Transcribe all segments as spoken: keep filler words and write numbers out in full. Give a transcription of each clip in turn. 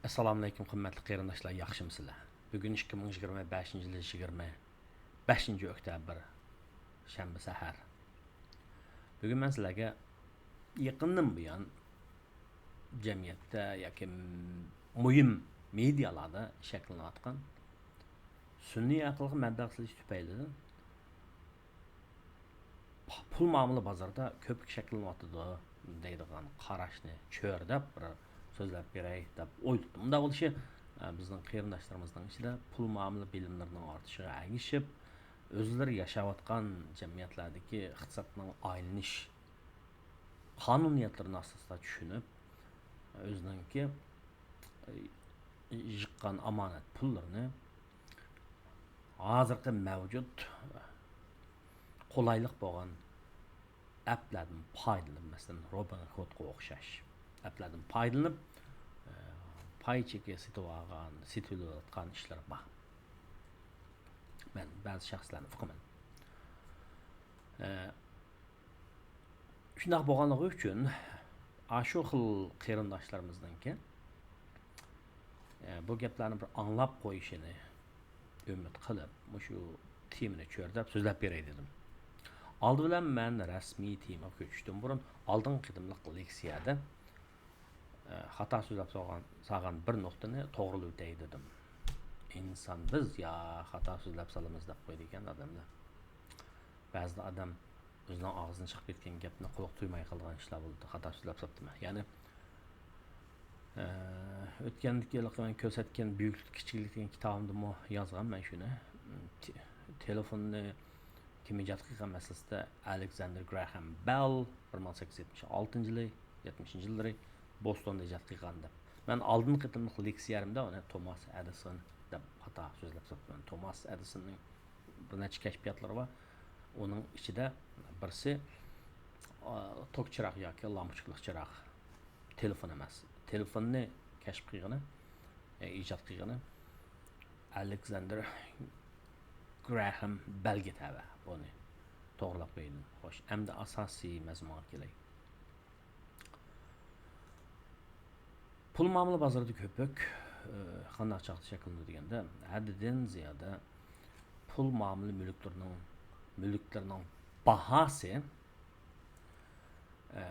ئەسسالامۇئەلەيكۇم، قىممەتلىك قېرىنداشلار، ياخشىمۇسىلەر؟ بۈگۈن ئىككى مىڭ يىگىرمە بەشىنچى يىلى يىگىرمە بەشىنچى ئۆكتەبىر، شەنبە سەھەر. بۈگۈن مەن سىلەرگە يېقىندىن بۇيان جەمئىيەتتە ياكى مۇھىم مېدىيالاردا شەكىللىنىۋاتقان سۈنئىي ئەقىلگە مەبلەغ سېلىش تۈپەيلىدىن پۇل مۇئامىلە بازىرىدا كۆپۈك شەكىللىنىۋاتىدۇ دەيدىغان قاراشنى چۆرىدەپ بىر سۆزلەپ بېرەي دەپ ئويلىدىم. ئۇنداق بولۇشى، ئە، بىزنىڭ قېرىنداشلىرىمىزنىڭ ئىچىدە پۇل مۇئامىلە بىلىملىرىنىڭ ئارتىشىغا ئەگىشىپ، ئۆزلىرى ياشاۋاتقان جەمئىيەتلەردىكى ئىقتىسادنىڭ ئايلىنىش قانۇنىيەتلىرىنى ئاساسىدا چۈشىنىپ، ئۆزىنىڭكى، ئە، يىغقان ئامانەت پۇللىرىنى ھازىرقى مەۋجۇت قولايلىق بولغان ئەپلەردىن پايدىلىنىپ، مەسىلەن، روبىنخۇدقا ئوخشاش ئەپلەردىن پايدىلىنىپ، ئە، پاي چېكى سېتىۋالغان، سېتىۋېلىۋاتقان ئىشلار بار. مەن بەزى شەخسلەرنى ئۇقىمەن. ئە، شۇنداق بولغانلىقى ئۈچۈن، ئاشۇ خىل قېرىنداشلىرىمىزنىڭكى، ئە، بۇ گەپلەرنى بىر ئاڭلاپ قويۇشىنى ئۈمىد قىلىپ، مۇشۇ تېمىنى چۆرىدەپ سۆزلەپ بېرەي دېدىم. ئالدى بىلەن مەن رەسمىي تېمىغا كۆچۈشتىن بۇرۇن، ئالدىنقى قېتىملىق لېكسىيەدە، ئە، خاتا سۆزلەپ سالغان، سالغان بىر نۇقتىنى توغرىلىۋېتەي دېدىم. ئىنسان بىز يا خاتا سۆزلەپ سالىمىز دەپ قويىدىكەن ئادەملەر. بەزىدە ئادەم ئۆزىنىڭ ئاغزىدىن چىقىپ كەتكەن گەپنى قۇلىقى تۇيماي قالىدىغان ئىشلار بولىدۇ. خاتا سۆزلەپ ساپتىمەن. يەنى، ئە، ئۆتكەندىكى ھېلىقى مەن كۆرسەتكەن بۈيۈكلۈك كىچىكلىك دېگەن كىتابىمدىمۇ يازغان مەن شۇنى. تې-، تېلېفوننى كىم ئىجاد قىلغان مەسىلىسىدە ئەلېكساندېر گراھام بەل بىر مىڭ سەككىز يۈز يەتمىش ئالتىنچى يىلى، يەتمىشىنچى يىللىرى بوستوندا ئىجاد قىلغان دەپ. مەن ئالدىنقى قېتىملىق لېكسىيەمدە ئۇنى توماس ئەدىسون دەپ خاتا سۆزلەپ ساپتىمەن. توماس ئەدىسوننىڭ بىر نەچچە كەشپىياتلىرى بار. ئۇنىڭ ئىچىدە بىرسى، ئا، توك چىراغ ياكى لامپۇچكىلىق چىراغ. تېلېفون ئەمەس. تېلېفوننى كەشىپ قىلغىنى، ئە، ئىجاد قىلغىنى ئەلېكساندېر گراھام بەلگە تەۋە. بۇنى توغرىلاپ قويدۇم. خوش، ئەمدى ئاساسىي مەزمۇنغا كېلەي. پۇل مۇئامىلە بازىرىدا كۆپۈك، ئى، قانداق چاغدا شەكىللىنىدۇ دېگەندە، ھەددىدىن زىيادە پۇل مۇئامىلە مۈلۈكلىرىنىڭ، مۈلۈكلىرىنىڭ باھاسى، ئى،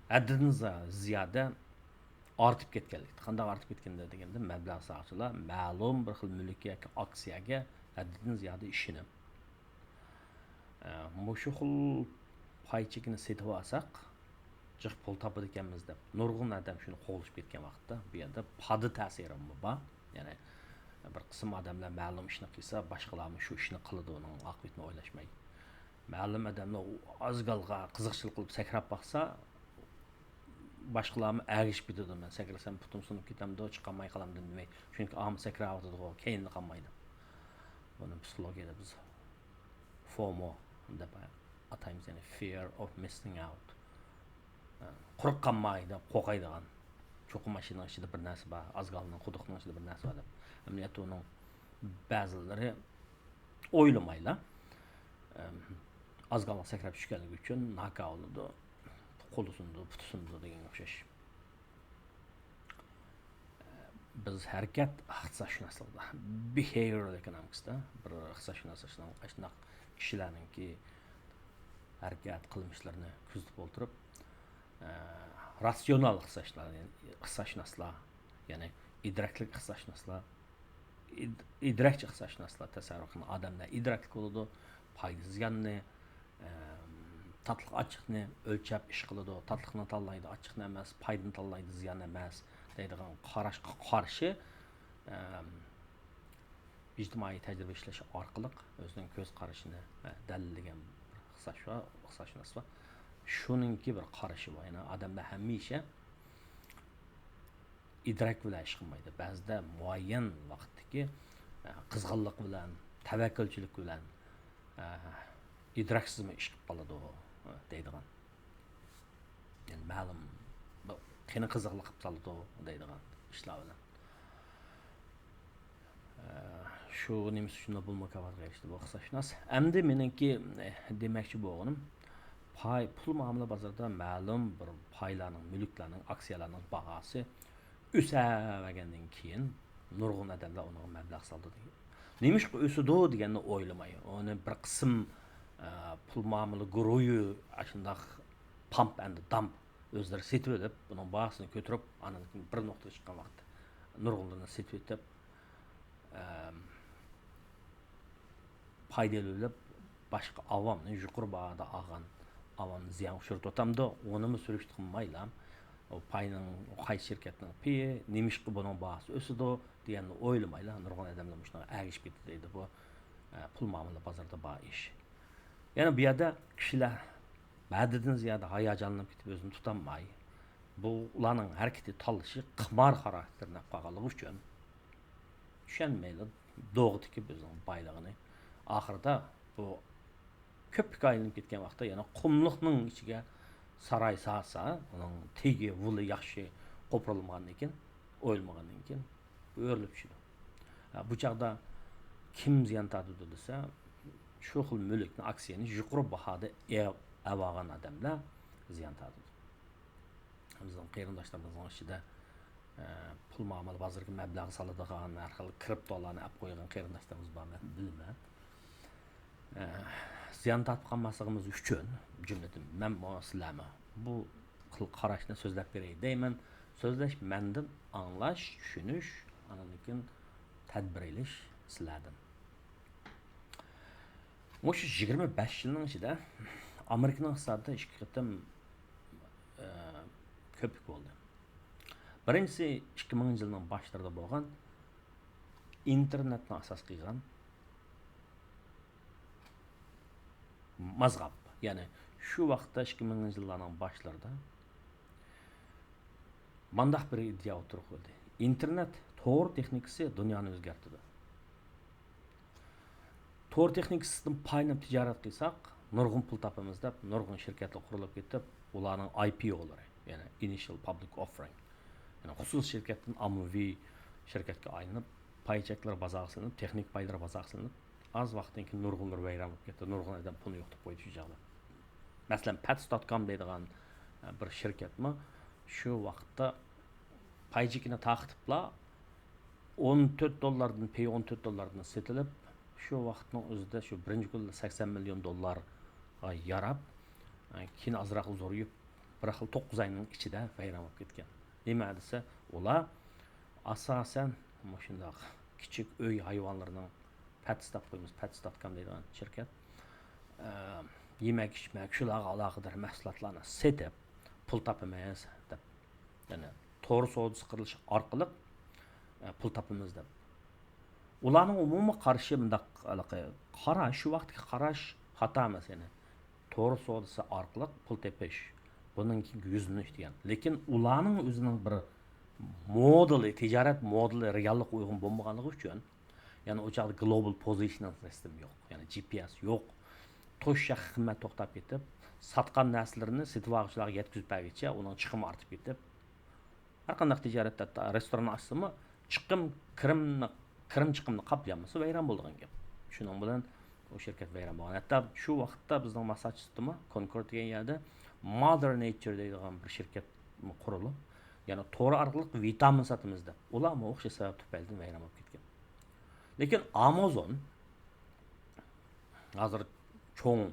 ھەددىدىن زا-، زىيادە ئارتىپ كەتكەنلىكتە. قانداق ئارتىپ كەتكەندە دېگەندە، مەبلەغ سالغۇچىلار مەلۇم بىر خىل مۈلۈك ياكى ئاكسىيەگە ھەددىدىن زىيادە ئىشىنىپ، ئە، مۇشۇ خىل پاي چېكىنى سېتىۋالساق، جىق پۇل تاپىدىكەنمىز دەپ، نۇرغۇن ئادەم شۇنى قوغلىشىپ كەتكەن ۋاقىتتا، بۇ يەردە پادا تەسىرىمۇ بار. يەنى بىر قىسىم ئادەملەر مەلۇم ئىشنى قىلسا، باشقىلارمۇ شۇ ئىشنى قىلىدۇ، ئۇنىڭ ئاقىۋىتىنى ئويلاشماي. مەلۇم ئادەملەر ئازگالغا قىزىقچىلىق قىلىپ سەكرەپ باقسا، باشقىلارمۇ ئەگىشىپ كېتىدۇ، مەن سەكرىسەم پۇتۇم سۇنۇپ كېتەمدۇ، چىقالماي قالامدۇ دېمەي. چۈنكى ئاما سەكرەۋاتىدىغۇ، كەينىدە قالمايدۇ. بۇنى پسىخولوگىيەدە بىز فومو دەپ ئاتايمىز، يەنى fear of missing out. قۇرۇق قالماي دەپ قورقايدىغان. چوقۇم ماشىنىنىڭ ئىچىدە بىر نەرسە بار، ئازگالنىڭ قۇدۇقنىڭ ئىچىدە بىر نەرسە بار دەپ. ئەمەلىيەتتە ئۇنىڭ بەزىلىرى ئويلىمايلا، ئەم، ئازگالغا سەكرەپ چۈشكەنلىكى ئۈچۈن ناكا بولىدۇ، قولى سۇنىدۇ، پۇتى سۇنىدۇ دېگەنگە ئوخشاش. بىز ھەرىكەت ئىقتىسادشۇناسلىقىدا، behavioral economics-تا بىر ئىقتىسادشۇناسلار ئاشۇنداق كىشىلەرنىڭكى ھەرىكەت قىلمىشلىرىنى كۆزىتىپ ئولتۇرۇپ، ئە، راتسىيونال ئىقتىسادشۇناسلار، ئىقتىسادشۇناسلار، يەنى ئىدراكلىق ئىقتىسادشۇناسلار، ئىد-، ئىدراكچى ئىقتىسادشۇناسلار تەسەۋۋۇر قىلغان ئادەملەر ئىدراكلىق بولىدۇ، پايدا زىياننى، ئەم، تاتلىق ئاچچىقنى ئۆلچەپ ئىش قىلىدۇ، تاتلىقنى تاللايدۇ، ئاچچىقنى ئەمەس، پايدىنى تاللايدۇ، زىيان ئەمەس دەيدىغان قاراشقا قارشى، ئەم، ئىجتىمائىي تەجرىبە ئىشلەش ئارقىلىق ئۆزىنىڭ كۆز قارىشىنى، ئە، دەلىللىگەن بىر ئىقتىسادشۇ-، ئىقتىسادشۇناس بار. شۇنىڭكى بىر قارىشى بار. يەنى ئادەملەر ھەمىشە ئىدراك بىلەن ئىش قىلمايدۇ. بەزىدە مۇئەييەن ۋاقىتتىكى، ئە، قىزغىنلىق بىلەن، تەۋەككۈلچىلىك بىلەن، ئە، ئىدراكسىزمۇ ئىش قىلىپ قالىدۇ، ئە، دەيدىغان. يەنى مەلۇم بىر قېنى قىزىقلىق قىلىپ سالىدۇ دەيدىغان ئىشلار بىلەن. ئە، شۇ نېمىسى ئۈچۈن نوبېل مۇكاپاتىغا ئېرىشتى بۇ ئىقتىسادشۇناس. ئەمدى مېنىڭكى، ئە، دېمەكچى بولغىنىم، پاي، پۇل مۇئامىلە بازىرىدا مەلۇم بىر پايلارنىڭ، مۈلۈكلەرنىڭ، ئاكسىيەلەرنىڭ باھاسى ئۆسەۋەرگەندىن كېيىن، نۇرغۇن ئادەملەر ئۇنىڭغا مەبلەغ سالدى. نېمىشقا ئۆسىدۇ دېگەننى ئويلىماي، ئۇنى بىر قىسىم، ئە، پۇل مۇئامىلە گۇرۇھى ئاشۇنداق پامپ ئەند دامپ ئۆزلىرى سېتىۋېلىپ، بۇنىڭ باھاسىنى كۆتۈرۈپ، ئاندىن كېيىن بىر نۇقتىغا چىققان ۋاقىتتا نۇرغۇنلىرىنى سېتىۋېتىپ، ئەم، پايدا ئېلىۋېلىپ، باشقا ئاۋامنى يۇقىرى باھادا ئالغان ئاۋامنى زىيانغا ئۇچرىتىۋاتامدۇ؟ ئۇنىمۇ سۈرۈشتە قىلمايلا، ئۇ پاينىڭ، ئۇ قايسى شىركەتنىڭ پېيى، نېمىشقا بۇنىڭ باھاسى ئۆسىدۇ دېگەننى ئويلىمايلا، نۇرغۇن ئادەملەر مۇشۇنىڭغا ئەگىشىپ كېتىدۇ. بۇ، ئە، پۇل مۇئامىلە بازىرىدا بار ئىش. يەنە بۇ يەردە كىشىلەر ھەددىدىن زىيادە ھاياجانلىنىپ كېتىپ، ئۆزىنى تۇتالماي، بۇ ئۇلارنىڭ ھەرىكىتى، تاللىشى قىمار خاراكتېرىنى ئاپ قالغانلىقى ئۈچۈن، چۈشەنمەيلا، دوغا تىكىپ ئۆزىنىڭ بايلىقىنى. ئاخىرىدا بۇ كۆپۈككە ئايلىنىپ كەتكەن ۋاقىتتا يەنە قۇملۇقنىڭ ئىچىگە ساراي سالسا، ئۇنىڭ تېگى، ۋۇلى ياخشى قوپۇرۇلمىغاندىن كېيىن، ئويۇلمىغاندىن كېيىن ئۆرۈلۈپ چۈشىدۇ. ھە، بۇ چاغدا كىم زىيان تارتىدۇ دېسە، شۇ خىل مۈلۈكنى، ئاكسىيەنى يۇقىرى باھادا ئە-، ئەۋالغان ئادەملەر زىيان تارتىدۇ. بىزنىڭ قېرىنداشلىرىمىزنىڭ ئىچىدە، ئە، پۇل مۇئامىلە بازىرىغا مەبلەغ سالىدىغان، ھەر خىل كرىپتولارنى ئەپ قويغان قېرىنداشلىرىمىز بار، مەن بىلىمەن. ئە، زىيان تارتىپ قالماسلىقىمىز ئۈچۈن، جۈملىدىن مەنمۇ، سىلەرمۇ بۇ خىل قاراشنى سۆزلەپ بېرەي دەيمەن. سۆزلەش مەندىن، ئاڭلاش، چۈشىنىش، ئاندىن كېيىن تەدبىر ئېلىش سىلەردىن. مۇشۇ يىگىرمە بەش يىلنىڭ ئىچىدە ئامېرىكىنىڭ ئىقتىسادىدا ئىككى قېتىم، ئە، كۆپۈك بولدى. بىرىنچىسى ئىككى مىڭىنچى يىلنىڭ باشلىرىدا بولغان ئىنتېرنېتنى ئاساس قىلغان مازغاپ. يەنى شۇ ۋاقىتتا ئىككى مىڭىنچى يىللارنىڭ باشلىرىدا مانداق بىر ئىدىيە ئوتتۇرىغا قويدى. ئىنتېرنېت تور تېخنىكىسى دۇنيانى ئۆزگەرتىدۇ. تور تېخنىكىسىدىن پايدىلىنىپ تىجارەت قىلساق، نۇرغۇن پۇل تاپىمىز دەپ، نۇرغۇن شىركەتلەر قۇرۇلۇپ كېتىپ، ئۇلارنىڭ ئاي پى ئولىرى، يەنى ئىنىشىيال پابلىك ئوففېرىنگ، يەنى خۇسۇسىي شىركەتتىن ئاممىۋى شىركەتكە ئايلىنىپ، پاي چەكلىرى بازارغا سېلىنىپ، تېخنىكا پايلىرى بازارغا سېلىنىپ، ئاز ۋاقىتتىن كېيىن نۇرغۇنلىرى ۋەيران بولۇپ كەتتى، نۇرغۇن ئادەم پۇلىنى يوقىتىپ قويدى شۇ چاغدا. مەسىلەن، پەتس دوت كوم دەيدىغان، ئە، بىر شىركەتمۇ شۇ ۋاقىتتا پاي چېكىنى تارقىتىپلا، ئون تۆت دوللاردىن، پېيى ئون تۆت دوللاردىن سېتىلىپ، شۇ ۋاقىتنىڭ ئۆزىدە شۇ بىرىنچى كۈنلا سەكسەن مىليون دوللارغا ياراپ، كېيىن ئازراق زورىيىپ، بىراقلا توققۇز ئاينىڭ ئىچىدە ۋەيران بولۇپ كەتكەن. نېمە دېسە، ئۇلار ئاساسەن مۇشۇنداق كىچىك ئۆي ھايۋانلىرىنىڭ، پەتس دەپ قويىمىز، پەتس دوت كوم دەيدىغان شىركەت، ئە، يېمەك، ئىچمەك، شۇلارغا ئالاقىدار مەھسۇلاتلارنى سېتىپ، پۇل تاپىمىز دەپ، يەنى تور سودىسى قىلىش ئارقىلىق، ئە، پۇل تاپىمىز دەپ. ئۇلارنىڭ ئومۇمىي قارىشى مۇنداق، ھېلىقى قاراش، شۇ ۋاقىتتىكى قاراش خاتا ئەمەس، يەنى تور سودىسى ئارقىلىق پۇل تېپىش، بۇنىڭ كېيىن يۈزلىنىش دېگەن. لېكىن ئۇلارنىڭ ئۆزىنىڭ بىر مودېلى، تىجارەت مودېلى رېئاللىققا ئۇيغۇن بولمىغانلىقى ئۈچۈن، يەنى ئۇ چاغدا گلوبال پوزىشنىنگ سىستېم يوق، يەنى جى پى ئېس يوق. توشۇش ھەققى قىممەت توختاپ كېتىپ، ساتقان نەرسىلىرىنى سېتىۋالغۇچىلارغا يەتكۈزۈپ بەرگۈچە ئۇنىڭ چىقىمى ئارتىپ كېتىپ، ھەر قانداق تىجارەتتە، ھەتتا رېستوران ئاچسىمۇ، چىقىم، كىرىمنى، كىرىم چىقىمنى قاپلىيالمىسا، ۋەيران بولىدىغان گەپ. شۇنىڭ بىلەن ئۇ شىركەت ۋەيران بولغان. ھەتتا شۇ ۋاقىتتا بىزنىڭ ماسساچۇسېتستىمۇ، كونكورد دېگەن يەردە مادەر نېيچۇر دەيدىغان بىر شىركەت قۇرۇلۇپ، يەنى تور ئارقىلىق ۋىتامىن ساتىمىز دەپ، ئۇلارمۇ ئوخشاش سەۋەب تۈپەيلىدىن ۋەيران بولۇپ كەتكەن. لېكىن ئامازون ھازىر چوڭ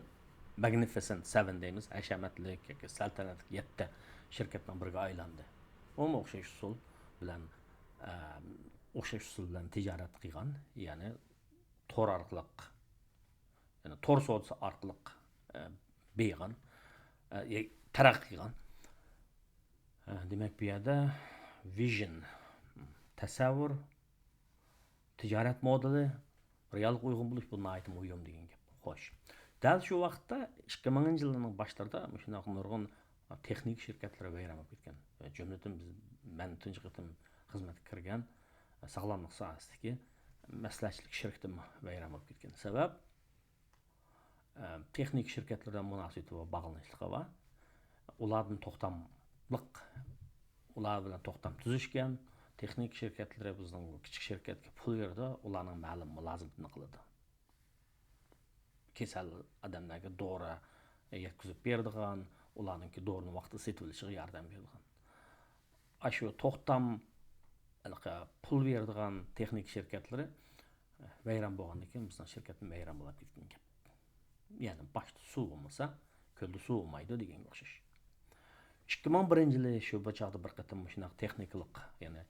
ماگنىفىسېنت سەۋەن دەيمىز، ھەشەمەتلىك ياكى سەلتەنەتلىك يەتتە شىركەتنىڭ بىرىگە ئايلاندى. ئۇمۇ ئوخشاش ئۇسۇل بىلەن، ئە، ئوخشاش ئۇسۇل بىلەن تىجارەت قىلغان، يەنى تور ئارقىلىق، يەنى تور سودىسى ئارقىلىق، ئە، بېيىغان، ئە، تەرەققىي قىلغان. ئە، دېمەك، بۇ يەردە ۋىژن، تەسەۋۋۇر، تىجارەت مودېلى، رېئاللىققا ئۇيغۇن بولۇش، بۇ ناھايىتى مۇھىم دېگەن گەپ. خوش. دەل شۇ ۋاقىتتا ئىككى مىڭىنچى يىللارنىڭ باشلىرىدا مۇشۇنداق نۇرغۇن تېخنىكا شىركەتلىرى ۋەيران بولۇپ كەتكەن. جۈملىدىن بىز، مەن تۇنجى قېتىم خىزمەتكە كىرگەن ساغلاملىق ساھەسىدىكى مەسلىھەتچىلىك شىركىتىمۇ ۋەيران بولۇپ كەتكەن. سەۋەب، ئە، تېخنىكا شىركەتلىرى بىلەن مۇناسىۋىتى بار، باغلىنىشلىقى بار. ئۇلاردىن توختاملىق، ئۇلار بىلەن توختام تۈزۈشكەن. تېخنىكا شىركەتلىرى بىزنىڭ كىچىك شىركەتكە پۇل بېرىدۇ، ئۇلارنىڭ مەلۇم مۇلازىمىتىنى قىلىدۇ. كېسەل ئادەملەرگە دورا يەتكۈزۈپ بېرىدىغان، ئۇلارنىڭكى دورىنى ۋاقتىدا سېتىۋېلىشىغا ياردەم بېرىدىغان. ئاشۇ توختام ھېلىقى پۇل بېرىدىغان تېخنىكا شىركەتلىرى ۋەيران بولغاندىن كېيىن، بىزنىڭ شىركەتمۇ ۋەيران بولۇپ كەتكەن گەپ. يەنى باشتا سۇ بولمىسا، كۆلدە سۇ بولمايدۇ دېگەنگە ئوخشاش. ئىككى مىڭ بىرىنچى يىلى شۇ بىر چاغدا بىر قېتىم مۇشۇنداق تېخنىكىلىق، يەنى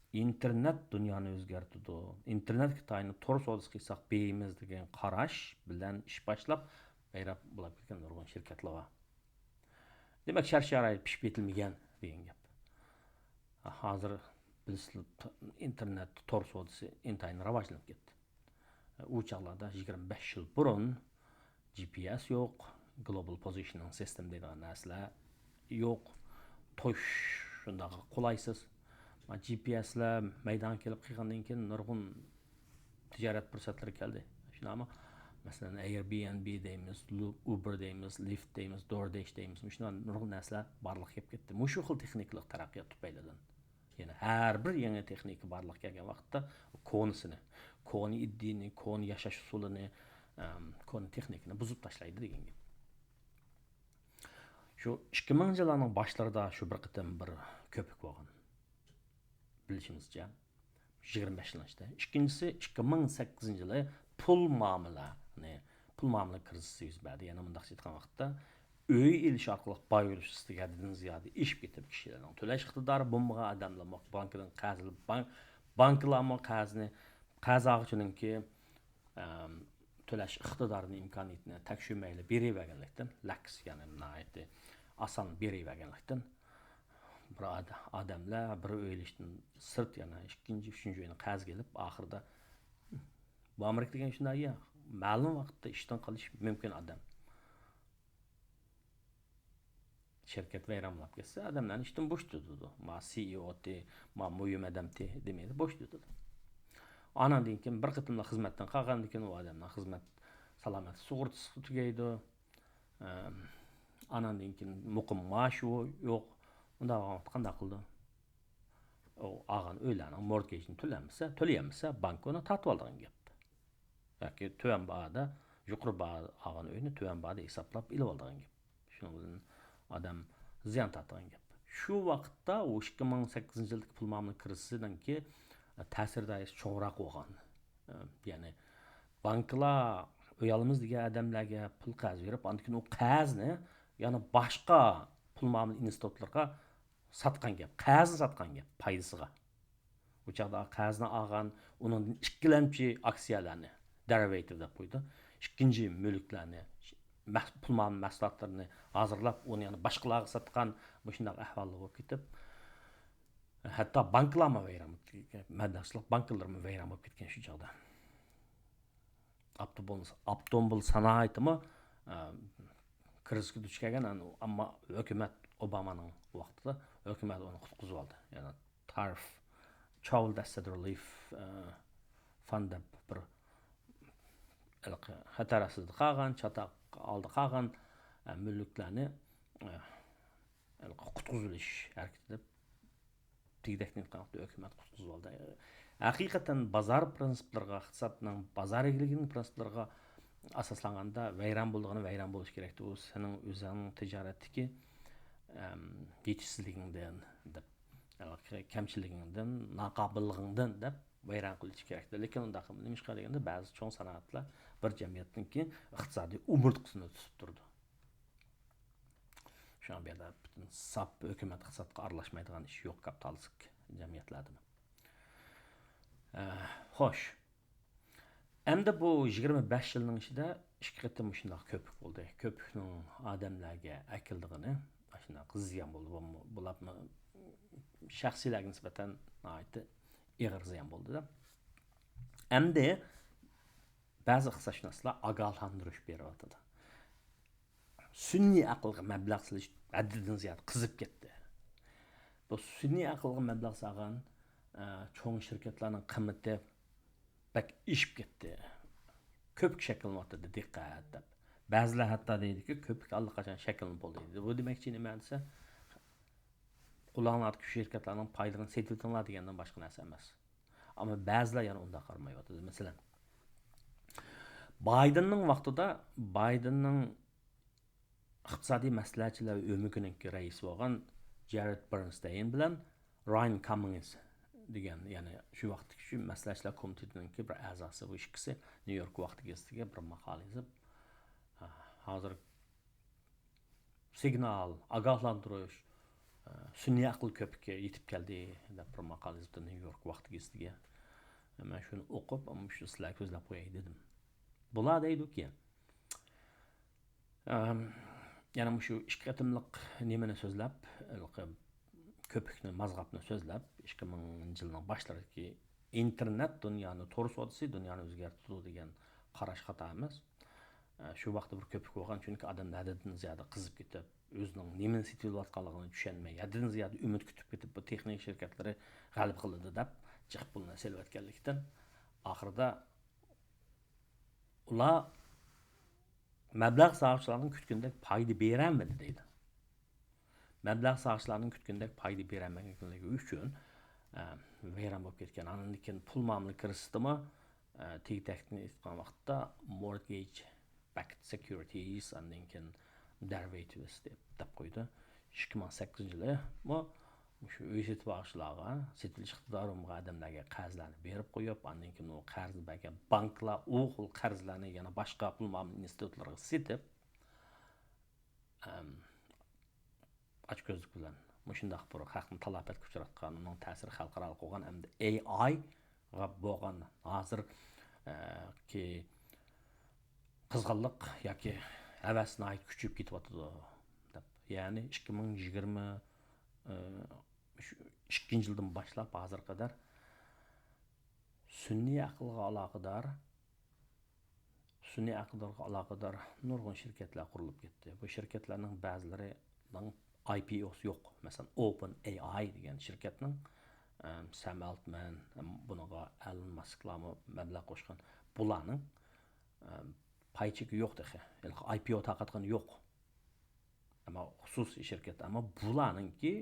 ئىنتېرنېت دۇنيانى ئۆزگەرتىدۇ، ئىنتېرنېتكە تايىنىپ تور سودىسى قىلساق بېيىمىز دېگەن قاراش بىلەن ئىش باشلاپ، ۋەيران بولۇپ كەتكەن نۇرغۇن شىركەتلەر بار. دېمەك، شەرت-شارائىت پىشىپ يېتىلمىگەن دېگەن گەپ. ھازىر بىلىسىز، ئىنتېرنېت تور سودىسى ئىنتايىن راۋاجلىنىپ كەتتى. ئۇ چاغلاردا يىگىرمە بەش يىل بۇرۇن جي پي ئېس يوق، گلوبال پوزىشنىنىڭ سىستېم دەيدىغان نەرسىلەر يوق. توش شۇنداق قولايسىز. جي پي ئېسلەر مەيدانغا كېلىپ قالغاندىن كېيىن نۇرغۇن تىجارەت پۇرسەتلىرى كەلدى. شۇنداقمۇ؟ مەسىلەن، ئېير بى ئېن بى دەيمىز، لۇ-، ئۇبېر دەيمىز، لىفت دەيمىز، دور دەش دەيمىز. مۇشۇنداق نۇرغۇن نەرسىلەر بارلىققا كېلىپ كەتتى. مۇشۇ خىل تېخنىكىلىق تەرەققىيات تۈپەيلىدىن. يەنى ھەر بىر يېڭى تېخنىكا بارلىققا كەلگەن ۋاقىتتا كونىسىنى، كونا ئىدىيىنى، كونا ياشاش ئۇسۇلىنى، ئەم، كونا تېخنىكىنى بۇزۇپ تاشلايدۇ دېگەن گەپ. شۇ ئىككى مىڭىنچى يىللارنىڭ باشلىرىدا شۇ بىر قېتىم بىر كۆپۈك بولغان. بىلىشىمىزچە، يىگىرمە بەش يىلنىڭ ئىچىدە. ئىككىنچىسى، ئىككى مىڭ سەككىزىنچى يىلى پۇل مۇئامىلە، يەنى پۇل مۇئامىلە كىرىزىسى يۈز بەردى. يەنى مۇنداقچە ئېيتقان ۋاقىتتا، ئۆي ئېلىش ئارقىلىق باي بولۇش ئىستىكى ھەددىدىن زىيادە ئېشىپ كېتىپ، كىشىلەرنىڭ تۆلەش ئىقتىدارى بولمىغان ئادەملەرمۇ بانكىدىن قەرز ئېلىپ، بانك-، بانكىلارمۇ قەرزنى، قەرز ئالغۇچىنىڭكى، ئەم، تۆلەش ئىقتىدارىنى، ئىمكانىيىتىنى تەكشۈرمەيلا بېرىۋەرگەنلىكتىن، لەكس، يەنى ناھايىتى ئاسان بېرىۋەرگەنلىكتىن، بىر ئاد-، ئادەملەر بىر ئۆي ئېلىشتىن سىرت يەنە ئىككىنچى، ئۈچىنچى ئۆينى قەرزگە ئېلىپ، ئاخىرىدا بۇ ئامېرىكا دېگەن شۇنداق يەر، مەلۇم ۋاقىتتا ئىشتىن قېلىش مۇمكىن ئادەم. شىركەت ۋەيران بولۇپ كەتسە، ئادەملەرنى ئىشتىن بوشىتىدۇ. ما سى ئى ئو تى، ما مۇھىم ئادەمتى دېمەيدۇ، بوشىتىدۇ. ئاناندىن كېيىن بىر قېتىملا خىزمەتتىن قالغاندىن كېيىن ئۇ ئادەمنىڭ خىزمەت سالامەتلىك سۇغۇرتىسى تۈگەيدۇ. ئەم، ئاناندىن كېيىن مۇقىم مائاشى يوق. ئۇنداق بولغان ۋاقىتتا قانداق قىلىدۇ؟ ئۇ ئالغان ئۆيلەرنىڭ مورتگېجىنى تۆلەمىسە، تۆلىيەلمىسە، بانكا ئۇنى تارتىۋالىدىغان گەپ. ياكى تۆۋەن باھادا، يۇقىرى باھا ئالغان ئۆينى تۆۋەن باھادا ھېسابلاپ ئېلىۋالىدىغان گەپ. شۇنىڭ بىلەن ئادەم زىيان تارتىدىغان گەپ. شۇ ۋاقىتتا ئۇ ئىككى مىڭ سەككىزىنچى يىلدىكى پۇل مۇئامىلە كىرىزىسىنىڭكى تەسىرى دائىرىسى چوڭراق بولغان. يەنى بانكىلار ئۆي ئالىمىز دېگەن ئادەملەرگە پۇل قەرز بېرىپ، ئاندىن كېيىن ئۇ قەرزنى يەنە باشقا پۇل مۇئامىلە ئىنستىتۇتلىرىغا ساتقان گەپ، قەرزنى ساتقان گەپ پايدىسىغا. ئۇ چاغدا قەرزنى ئالغان، ئۇنىڭدىن ئىككىلەمچى ئاكسىيەلەرنى، دېرىۋېتىۋ دەپ قويىدۇ، ئىككىنچى مۈلۈكلەرنى، مەس-، پۇل مۇئامىلە مەھسۇلاتلىرىنى ھازىرلاپ، ئۇنى يەنە باشقىلارغا ساتقان، مۇشۇنداق ئەھۋاللار بولۇپ كېتىپ، ھەتتا بانكىلارمۇ ۋەيران بولۇپ كەتكەن، مەبلەغچىلىك بانكىلىرىمۇ ۋەيران بولۇپ كەتكەن شۇ چاغدا. ئاپتوموبىل، ئاپتوموبىل سانائىتىمۇ، ئە، كىرىزىسكە دۇچ كەلگەن، ئەمما ھۆكۈمەت، ئوبامانىڭ ۋاقتىدا ھۆكۈمەت ئۇنى قۇتقۇزۇۋالدى. يەنى تارىف، Child Asset Relief، ئە، Fund دەپ بىر ھېلىقى خەتەر ئاستىدا قالغان، چاتاق ئالدىدا قالغان، ئە، مۈلۈكلەرنى، ئە، ھېلىقى قۇتقۇزۇۋېلىش ھەرىكىتى دەپ دېگۈدەكنى ئېيتقان ۋاقىتتا ھۆكۈمەت قۇتقۇزۇۋالدى. ھەقىقەتەن بازار پىرىنسىپلىرىغا، ئىقتىسادنىڭ، بازار ئىگىلىكىنىڭ پىرىنسىپلىرىغا ئاساسلانغاندا ۋەيران بولىدىغىنى ۋەيران بولۇشى كېرەكتى. ئۇ سېنىڭ ئۆزۈڭنىڭ تىجارەتتىكى، ئەم، يېتىشسىزلىكىڭدىن دەپ، كەمچىلىكىڭدىن، ناقابىللىقىڭدىن دەپ ۋەيران قىلىشى كېرەكتى. لېكىن ئۇنداق نېمىشقا دېگەندە، بەزى چوڭ سانائەتلەر بىر جەمئىيەتنىڭكى ئىقتىسادىي ئومۇرتقىسىنى تۇتۇپ تۇرىدۇ. شۇڭا بۇ يەردە پۈتۈن ساپ ھۆكۈمەت ئىقتىسادقا ئارىلاشمايدىغان ئىش يوق كاپىتالىستىك جەمئىيەتلەردىمۇ. ئە، خوش. ئەمدى بۇ يىگىرمە بەش يىلنىڭ ئىچىدە ئىككى قېتىم مۇشۇنداق كۆپۈك بولدى. كۆپۈكنىڭ ئادەملەرگە ئەكېلىدىغىنى ئاشۇنداق زىيان بولدى. بۇ، بۇلارمۇ شەخسىيلەرگە نىسبەتەن ناھايىتى ئېغىر زىيان بولدى-دە. ئەمدى بەزى ئىقتىسادشۇناسلار ئاگاھلاندۇرۇش بېرىۋاتىدۇ. سۈنئىي ئەقىلگە مەبلەغ سېلىش ھەددىدىن زىيادە قىزىپ كەتتى. بۇ سۈنئىي ئەقىلگە مەبلەغ سالغان، ئە، چوڭ شىركەتلەرنىڭ قىممىتى بەك ئېشىپ كەتتى. كۆپۈك شەكىللىنىۋاتىدۇ، دىققەت دەپ. بەزىلەر ھەتتا دەيدۇكى، كۆپۈك ئاللىقاچان شەكىللىنىپ بولدى دەيدۇ. بۇ دېمەكچى نېمە دېسە، قولۇڭلاردىكى شىركەتلەرنىڭ پايلىرىنى سېتىۋېتىڭلار دېگەندىن باشقا نەرسە ئەمەس. ئەمما بەزىلەر يەنە ئۇنداق قارىمايۋاتىدۇ. مەسىلەن، بايدېننىڭ ۋاقتىدا، بايدېننىڭ ئىقتىسادىي مەسلىھەتچىلەر ئۆمىكىنىڭكى رەئىسى بولغان جېرېد بېرنستېين بىلەن رايان كاممىنگز دېگەن، يەنى شۇ ۋاقىتتىكى شۇ مەسلىھەتچىلەر كومىتېتىنىڭكى بىر ئەزاسى، بۇ ئىككىسى نيۇ يورك ۋاقتى گېزىتىگە بىر ماقالە يېزىپ، ھازىر سىگنال، ئاگاھلاندۇرۇش، ئە، سۈنئىي ئەقىل كۆپۈكى يېتىپ كەلدى دەپ بىر ماقالە يېزىپتۇ نيۇ يورك ۋاقتى گېزىتىگە. مەن شۇنى ئوقۇپ، مۇشۇ سىلەرگە سۆزلەپ قوياي دېدىم. بۇلار دەيدۇكى، ئەم، يەنە مۇشۇ ئىككى قېتىملىق نېمىنى سۆزلەپ، ھېلىقى كۆپۈكنى، مازغاپنى سۆزلەپ، ئىككى مىڭىنچى يىلنىڭ باشلىرىدىكى ئىنتېرنېت دۇنيانى، تور سودىسى دۇنيانى ئۆزگەرتىدۇ دېگەن قاراش خاتا ئەمەس. ئە، شۇ ۋاقىتتا بىر كۆپۈك بولغان، چۈنكى ئادەم ھەددىدىن زىيادە قىزىپ كېتىپ، ئۆزىنىڭ نېمىنى سېتىۋېلىۋاتقانلىقىنى چۈشەنمەي، ھەددىدىن زىيادە ئۈمىد كۈتۈپ كېتىپ، بۇ تېخنىكا شىركەتلىرى غەلىبە قىلىدۇ دەپ جىق پۇلنى سېلىۋەتكەنلىكتىن، ئاخىرىدا ئۇلار مەبلەغ سالغۇچىلارنىڭ كۈتكىنىدەك پايدا بېرەلمىدى دەيدۇ. مەبلەغ سالغۇچىلارنىڭ كۈتكىنىدەك پايدا بېرەلمىگەنلىكى ئۈچۈن، ئە، ۋەيران بولۇپ كەتكەن. ئاندىن كېيىن پۇل مۇئامىلە كىرىزىسىدىمۇ، ئە، تېگى تەكتىنى ئېيتقان ۋاقىتتا، mortgage backed securities، ئاندىن كېيىن derivatives دەپ، دەپ قويدى. ئىككى مىڭ سەككىزىنچى يىلى بۇ، مۇشۇ ئۆي سېتىپ ئالغۇچىلارغا، سېتىۋېلىش ئىقتىدارى بولمىغان ئادەملەرگە قەرزلەرنى بېرىپ قويۇپ، ئاندىن كېيىن ئۇ قەرزنى بەرگەن بانكىلار ئۇ خىل قەرزلەرنى يەنە باشقا پۇل مۇئامىلە ئىنستىتۇتلىرىغا سېتىپ، ئەم، ئاچكۆزلۈك بىلەن مۇشۇنداق بىر خەقنى تالاپەتكە ئۇچراتقان، ئۇنىڭ تەسىرى خەلقئارالىق بولغان، ئەمدى ئېي ئايغا بولغان ھازىر، ئە، كى قىزغىنلىق ياكى ھەۋەس ناھايىتى كۈچىيىپ كېتىۋاتىدۇ دەپ. يەنى ئىككى مىڭ يىگىرمە، ئە، شۇ ئىككىنچى يىلدىن باشلاپ ھازىرغا قەدەر سۈنئىي ئەقىلگە ئالاقىدار سۈنئىي ئەقىلگە ئالاقىدار نۇرغۇن شىركەتلەر قۇرۇلۇپ كەتتى. بۇ شىركەتلەرنىڭ بەزىلىرىنىڭ ئاي پى ئوسى يوق. مەسىلەن، ئوپېن ئەي ئاي دېگەن شىركەتنىڭ، ئەم، سەم ئالتمەن، ئەم، بۇنىڭغا ئەلون ماسكلارمۇ مەبلەغ قوشقان. بۇلارنىڭ، ئەم، پاي چېكى يوق تېخى. ھېلىقى ئاي پى ئو تارقاتقىنى يوق. ئەمما خۇسۇسىي شىركەت، ئەمما بۇلارنىڭكى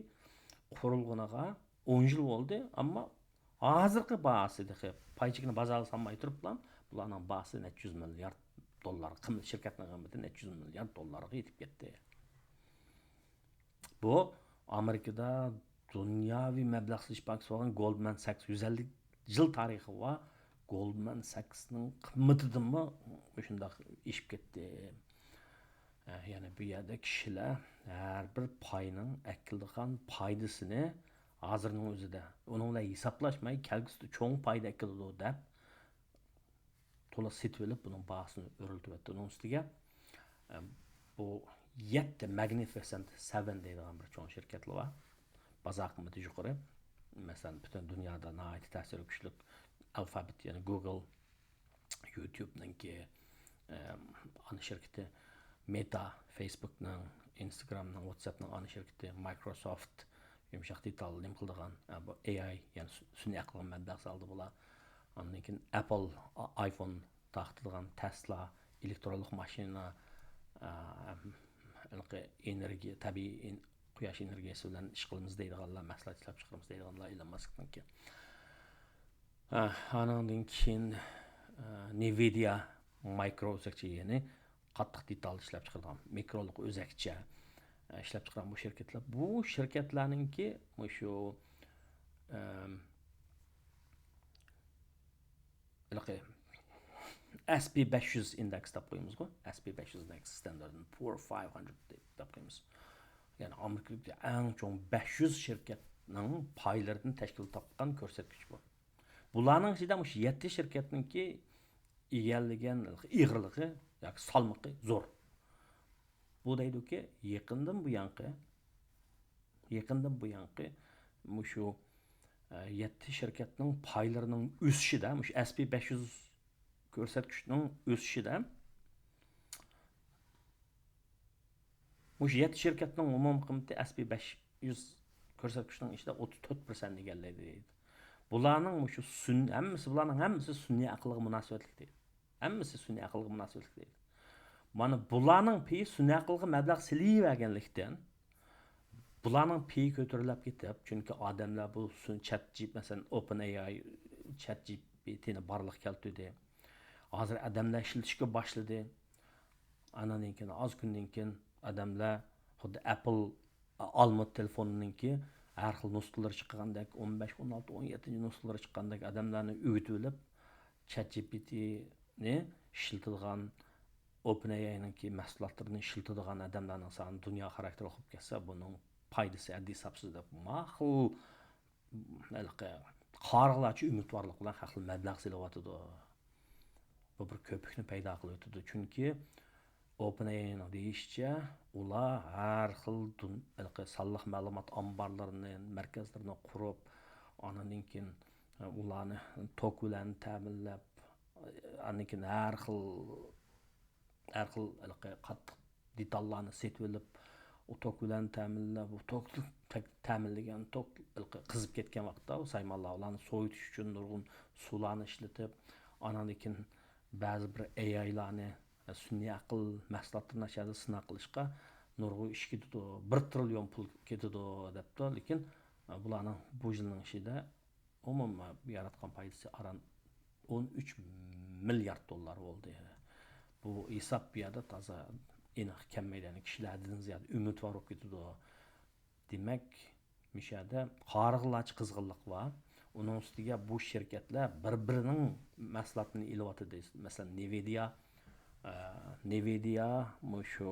قۇرۇلغىنىغا ئون يىل بولدى، ئەمما ھازىرقى باھاسى تېخى پاي چېكىنى بازارغا سالماي تۇرۇپلا، بۇلارنىڭ باھاسى نەچچە يۈز مىليارد دوللار، قىممىتى، شىركەتنىڭ قىممىتى نەچچە يۈز مىليارد دوللارغا يېتىپ كەتتى. بۇ ئامېرىكىدا دۇنياۋى مەبلەغ سېلىش بانكىسى بولغان گولدمان ساكس، يۈز ئەللىك يىل تارىخى بار گولدمان ساكسنىڭ قىممىتىدىنمۇ مۇشۇنداق ئېشىپ كەتتى. ئە، يەنى بۇ يەردە كىشىلەر ھەر بىر پاينىڭ ئەكېلىدىغان پايدىسىنى ھازىرنىڭ ئۆزىدە، ئۇنىڭ بىلەن ھېسابلاشماي، كەلگۈسىدە چوڭ پايدا ئەكېلىدۇ دەپ، تولا سېتىۋېلىپ، بۇنىڭ باھاسىنى ئۆرلىتىۋەتتى. ئۇنىڭ ئۈستىگە، ئە، بۇ يەتتە Magnificent Seven دەيدىغان بىر چوڭ شىركەتلەر بار. بازار قىممىتى يۇقىرى. مەسىلەن، پۈتۈن دۇنيادا ناھايىتى تەسىرى كۈچلۈك ئالفابېت، يەنى گۇگل، يۇتيۇبنىڭكى، ئەم، ئانا شىركىتى، مېتا، فېيسبۇكنىڭ، ئىنستاگرامنىڭ، ۋاتساپنىڭ ئانا شىركىتى، مايكروسوفت، يۇمشاق دېتال نېمە قىلىدىغان، ئە، بۇ ئەي ئاي، يەنى سۈ-، سۈنئىي ئەقىلگە مەبلەغ سالدى بۇلار. ئاندىن كېيىن ئەپل، ئا-، ئايفون تارقىتىدىغان، تەسلا، ئېلېكترونلۇق ماشىنا، ئە، ھېلىقى ئېنېرگىيە، تەبىئىي ئېن-، قۇياش ئېنېرگىيەسى بىلەن ئىش قىلىمىز دەيدىغانلار، مەھسۇلات ئىشلەپ چىقىرىمىز دەيدىغانلار ئېلون ماسكنىڭكى. ئە، ئانىڭدىن كېيىن، ئە، نىۋىدىيا مايكرو ئۆزەكچە، يەنى قاتتىق دېتال ئىشلەپ چىقىرىدىغان، مىكرولۇق ئۆزەكچە، ئە، ئىشلەپ چىقىرغان بۇ شىركەتلەر. بۇ شىركەتلەرنىڭكى مۇشۇ، ئەم، ھېلىقى ئەس پى بەش يۈز ئىندېكس دەپ قويىمىزغۇ. ئەس پى بەش يۈز ئىندېكس، ستاندارد پور فايف ھەندرېد دەپ، دەپ قويىمىز. يەنى ئامېرىكىدىكى ئەڭ چوڭ بەش يۈز شىركەتنىڭ پايلىرىدىن تەشكىل تاپقان كۆرسەتكۈچ بۇ. بۇلارنىڭ ئىچىدە مۇشۇ يەتتە شىركەتنىڭكى ئىگىلىگەن ئېغىرلىقى ياكى سالمىقى زور. بۇ دەيدۇكى، يېقىندىن بۇيانقى، يېقىندىن بۇيانقى مۇشۇ، ئە، يەتتە شىركەتنىڭ پايلىرىنىڭ ئۆسۈشىدە، مۇشۇ ئەس پى بەش يۈز كۆرسەتكۈچنىڭ ئۆسۈشىدە، مۇشۇ يەتتە شىركەتنىڭ ئومۇمىي قىممىتى ئەس پى بەش يۈز كۆرسەتكۈچنىڭ ئىچىدە ئوتتۇز تۆت پىرسەنتنى ئىگىلەيدۇ دەيدۇ. بۇلارنىڭ مۇشۇ سۈن-، ھەممىسى، بۇلارنىڭ ھەممىسى سۈنئىي ئەقىلگە مۇناسىۋەتلىك دەيدۇ. ھەممىسى سۈنئىي ئەقىلگە مۇناسىۋەتلىك دەيدۇ. مانا بۇلارنىڭ پېيى سۈنئىي ئەقىلگە مەبلەغ سېلىۋەرگەنلىكتىن، بۇلارنىڭ پېيى كۆتۈرۈلۈپ كېتىپ، چۈنكى ئادەملەر بۇ سۈن-، چات جى-، مەسىلەن، ئوپېن ئەي ئاي، چات جى پى تىنى بارلىققا كەلتۈردى. ھازىر ئادەملەر ئىشلىتىشكە باشلىدى. ئانىڭدىن كېيىن، ئاز كۈندىن كېيىن ئادەملەر خۇددى ئەپل ئالما تېلېفونىنىڭكى، ھەر خىل نۇسخىلىرى چىققاندەك، ئون بەش، ئون ئالتە، ئون يەتتىنچى نۇسخىلىرى چىققاندەك ئادەملەرنى ئۆگىتىۋېلىپ، چات جى پى تىنى ئىشلىتىدىغان، ئوپېن ئېي ئاينىڭكى مەھسۇلاتلىرىنى ئىشلىتىدىغان ئادەملەرنىڭ سانى دۇنيا خاراكتېرلىك بولۇپ كەتسە، بۇنىڭ پايدىسى ھەددى ھېسابسىز دەپ، ماقۇل، ھېلىقى قارىغۇلارچە ئۈمىدۋارلىق بىلەن خەقلەر مەبلەغ سېلىۋاتىدۇ. بۇ بىر كۆپۈكنى پەيدا قىلىۋېتىدۇ. چۈنكى ئوپېن ئېي ئاينىڭ دېيىشىچە، ئۇلار ھەر خىل دۇن-، ھېلىقى سانلىق مەلۇمات ئامبارلىرىنى، مەركەزلىرىنى قۇرۇپ، ئاندىن كېيىن ئۇلارنى توك بىلەن تەمىنلەپ، ئاندىن كېيىن ھەر خىل، ھەر خىل ھېلىقى قاتتىق دېتاللارنى سېتىۋېلىپ، ئۇ توك بىلەن تەمىنلەپ، ئۇ توك تە-، تەمىنلىگەن توك ھېلىقى قىزىپ كەتكەن ۋاقىتتا، ئۇ سايمانلار ئۇلارنى سوۋۇتۇش ئۈچۈن نۇرغۇن سۇلارنى ئىشلىتىپ، ئاناندىن كېيىن بەزى بىر ئېي ئايلارنى، سۈنئىي ئەقىل مەھسۇلاتلىرىنى ئاشۇ يەردە سىناق قىلىشقا نۇرغۇن ئىش كېتىدۇ، بىر تىرىليون پۇل كېتىدۇ دەپتۇ. لېكىن بۇلارنىڭ بۇ يىلنىڭ ئىچىدە ئومۇمەن ياراتقان پايدىسى ئاران ئون ئۈچ مىليارد دوللار بولدى. بۇ ھېساب بۇ يەردە تازا ئېنىق كەلمەيدۇ. يەنى كىشىلەر ھەددىدىن زىيادە ئۈمىدۋار بولۇپ كېتىدۇ. دېمەك، مۇشۇ يەردە قارىغۇلارچە قىزغىنلىق بار. ئۇنىڭ ئۈستىگە بۇ شىركەتلەر بىر-بىرىنىڭ مەھسۇلاتىنى ئېلىۋاتىدۇ. مەسىلەن، نىۋىدىيا، ئە، نىۋىدىيا مۇشۇ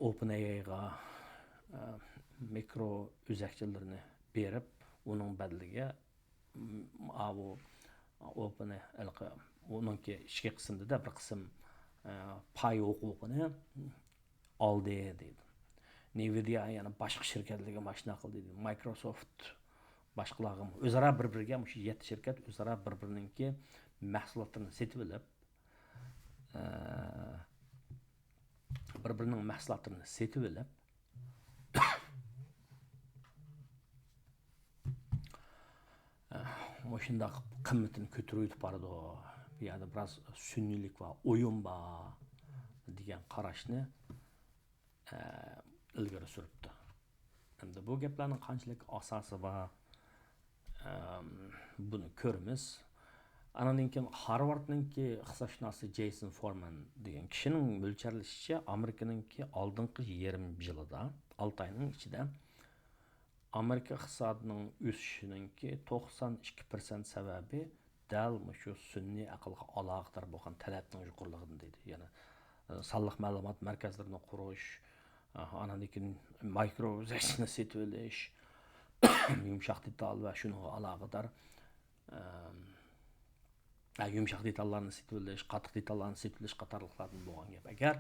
ئوپېن ئېي ئايغا، ئە، مىكرو ئۆزەكچىلىرىنى بېرىپ، ئۇنىڭ بەدىلىگە، م، ئاۋۇ ئوپېن ئېي، ھېلىقى ئۇنىڭكى ئىچكى قىسمىدا بىر قىسىم، ئە، پاي ھوقۇقىنى ئالدى دەيدۇ. نىۋىدىيا يەنە باشقا شىركەتلەرگە ماشىنا قىلدى دەيدۇ. مايكروسوفت باشقىلارغا ئۆزئارا بىر-بىرىگە، مۇشۇ يەتتە شىركەت ئۆزئارا بىر-بىرىنىڭكى مەھسۇلاتلىرىنى سېتىۋېلىپ، ئە، بىر-بىرىنىڭ مەھسۇلاتلىرىنى سېتىۋېلىپ، ئە، مۇشۇنداق قىممىتىنى كۆتۈرۈۋېتىپ بارىدۇ. بۇ يەردە بىراز سۈنئىيلىك بار، ئويۇن بار دېگەن قاراشنى، ئە، ئىلگىرى سۈرۈپتۇ. ئەمدى بۇ گەپلەرنىڭ قانچىلىك ئاساسى بار، ئەم، بۇنى كۆرىمىز. ئانىڭدىن كېيىن خارۋاردنىڭكى ئىقتىسادشۇناسى جېيسون فورمان دېگەن كىشىنىڭ مۆلچەرلىشىچە، ئامېرىكىنىڭكى ئالدىنقى يېرىم يىلىدا، ئالتە ئاينىڭ ئىچىدە ئامېرىكا ئىقتىسادىنىڭ ئۆسۈشىنىڭكى توقسان ئىككى پىرسەنت سەۋەبى دەل مۇشۇ سۈنئىي ئەقىلگە ئالاقىدار بولغان تەلەپنىڭ يۇقىرىلىقىدىن دەيدۇ. يەنى، ئە، سانلىق مەلۇمات مەركەزلىرىنى قۇرۇش، ئە، ئانىڭدىن كېيىن مايكرو ئۆزەكچىنى سېتىۋېلىش، يۇمشاق دېتال ۋە شۇنىڭغا ئالاقىدار، ئەم، ئە، يۇمشاق دېتاللارنى سېتىۋېلىش، قاتتىق دېتاللارنى سېتىۋېلىش قاتارلىقلاردىن بولغان گەپ. ئەگەر